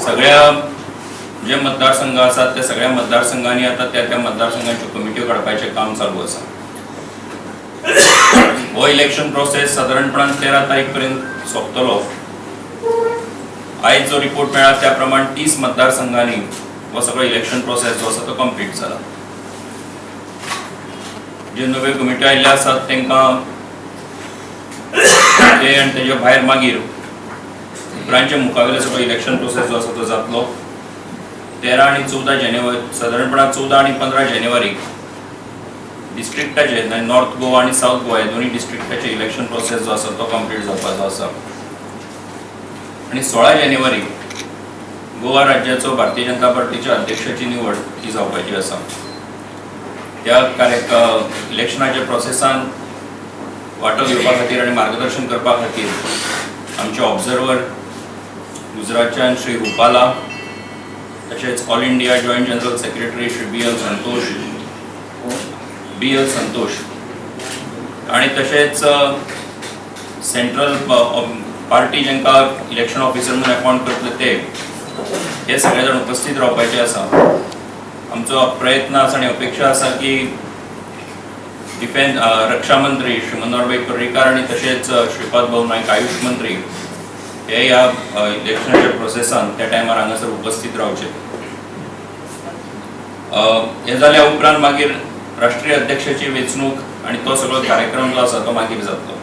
सगळ्या जे मतदारसंघ आसात त्या सगळ्या मतदारसंघांनी आता त्या त्या मतदारसंघाच्यो कमिट्यो काडपाचें काम चालू आसा. हो इलेक्शन प्रोसेस सादारणपणान 13 तारीख पर्यंत सोंपतलो. आयज जो रिपोर्ट मेळ्ळा त्या प्रमाण 30 मतदारसंघांनी हो सगळो इलेक्शन प्रोसेस जो आसा तो कंप्लीट जाला. जे नव्यो कमिट्यो आयिल्ल्यो आसात तांकां ते आनी तेच्या भायर मागीर उपरांतचे मुखावेलो सगळो इलेक्शन प्रोसेस जो आसा तो जातलो. 13 आनी 14 जानेवारी, सादारणपणान 14 आनी 15 जानेवारी डिस्ट्रिक्टाचे, नॉर्थ गोवा आनी सावथ गोवा हे दोनूय डिस्ट्रिक्टाचे इलेक्शन प्रोसेस जो आसा तो कंप्लीट जावपाचो आसा. आनी 16 जानेवारी गोवा राज्याचो भारतीय जनता पार्टीच्या अध्यक्षाची निवड ही जावपाची आसा. त्या कार्य इलेक्शनाच्या प्रोसेसान वांटो घेवपा खातीर आनी मार्गदर्शन करपा खातीर आमचे ऑब्जर्वर गुजरातच्यान श्री रुपाला, तशेंच All India Joint General Secretary Shri B L Santosh, B L Santosh आनी तशेंच सेंट्रल पार्टी जांकां इलेक्शन ऑफिसर म्हणून अपॉयंट करतले ते हे सगळे जाण उपस्थित रावपाचे आसा. आमचो प्रयत्न आसा आनी अपेक्षा आसा की डिफेन्स रक्षा मंत्री श्री मनोहरभाई पर्रीकार आनी तशेंच श्रीपाद भाऊ नायक, आयुष मंत्री, हे ह्या इलेक्शनाच्या प्रोसेसान त्या टायमार हांगासर उपस्थित रावचे. हे जाल्या उपरांत मागीर राष्ट्रीय अध्यक्षाची वेंचणूक आनी तो सगळो कार्यक्रम जो आसा तो मागीर जातलो.